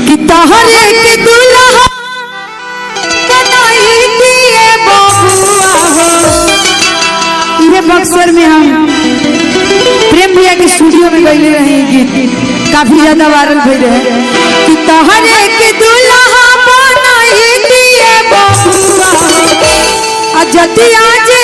कि तोहरे के दुल्हा बनाई दिए बबुआ हो। इहे बक्सर में हम प्रेम भैया के स्टूडियो में गईले रहे, ई गीत काफी ज्यादा वायरल भइल रहे कि तोहरे के दुल्हा बनाई दिए बबुआ हो। आ जतिया जे